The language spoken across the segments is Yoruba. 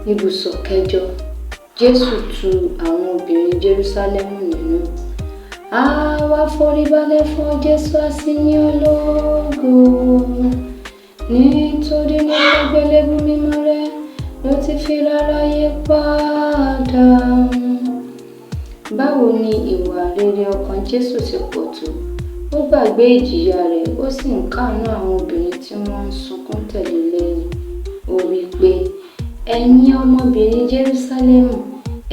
Ibùsọ̀ kẹjọ. Jésù tu àwọn obìnrin Jerúsálẹ́mù nínú. Àwa foríbalẹ̀ fún ọ, Jésù, a sì yìn ọ́ lógo. Nítorí nípa àgbélébùú mímọ́ rẹ ló ti fi ra aráyé padà. Báwo ni ìwà rere ọkàn Jésù ti pọ̀ tó? Ó gbàgbé ìjìyà rẹ̀, ó sì ń káàánú àwọn obìnrin tí wọ́n ń sunkún tẹ̀lé lẹ́yìn. Ó wí pé, "Ẹ̀yin ọmọbìnrin Jerúsálẹ́mù,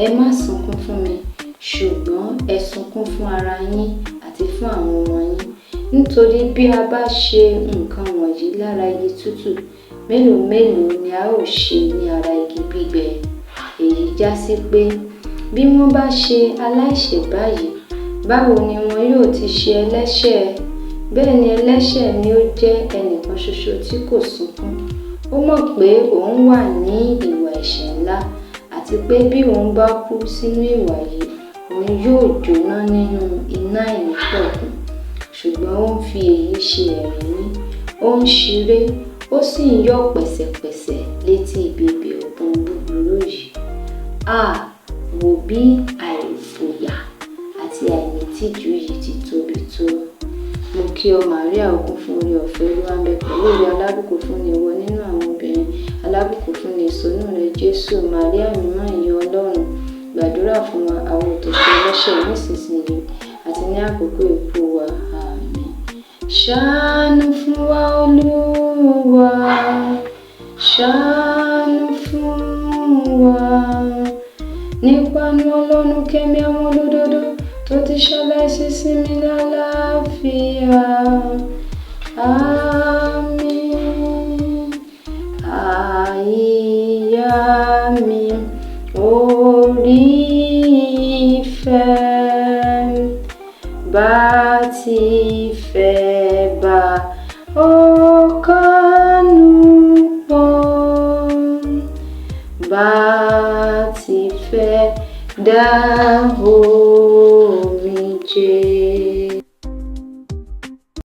ẹ má sunkún fún mi, ṣùgbọ́n ẹ sunkún fún ara yín àti fún àwọn ọmọ yín. Nítorí bí a bá ṣe nǹkan wọ̀nyí lára igi tútù, mélòó mélòó ni a ó ṣe ní ara igi gbígbẹ?" Èyí jásí pé bí wọ́n bá ṣe aláìṣẹ̀ báyìí, báwo ni wọn yóò ti ṣe ẹlẹ́ṣẹ̀? Bẹ́ẹ̀ ni ẹlẹ́ṣẹ̀ ni ó jẹ́ ẹnìkan ṣoṣo tí kò sunkún. Ó mọ̀ pé òun wà ní ìwà ẹ̀ṣẹ̀ ńlá àti pé bí òun bá kú sínú ìwà yìí, òun yóò jóná nínú iná àìnípẹ̀kun. Ṣùgbọ́n ó ń fi èyí ṣe ẹ̀rín, ó ń ṣeré, ó sì ń yọ̀ pẹ̀sẹ̀pẹ̀sẹ̀ létí bèbè ọ̀gbun búburú yìí. Háà! Wò bí àìfòyà àti àìnítìjú yìí ti tóbi tó. Mo kí ọ, Màríà, o kún fún oore-ọ̀fẹ́, Olúwa ń bẹ pẹ̀lú rẹ, alábùkún fún ni ìwọ nínú àwọn obìnrin, alábùkún fún ni èso inú rẹ, Jésù. Màríà mímọ́, ìyá Ọlọ́run, gbàdúrà fún wa, àwọn òtòṣì ẹlẹ́ṣẹ̀, nísinsìnyí àti ní àkókò ikú wa. Àmín. Ṣàánú fún wa, Olúwa, ṣàánú fún wa. Nípa àánú Ọlọ́run, kẹ́mi àwọn olódodo tó ti ṣaláìsí sinmi lálàáfíà. Àmín. Àìyá mi orí ìfẹ́ bá ti fẹ́ bá ọ̀kanú pọ̀, bá ti fẹ́ dá omijé.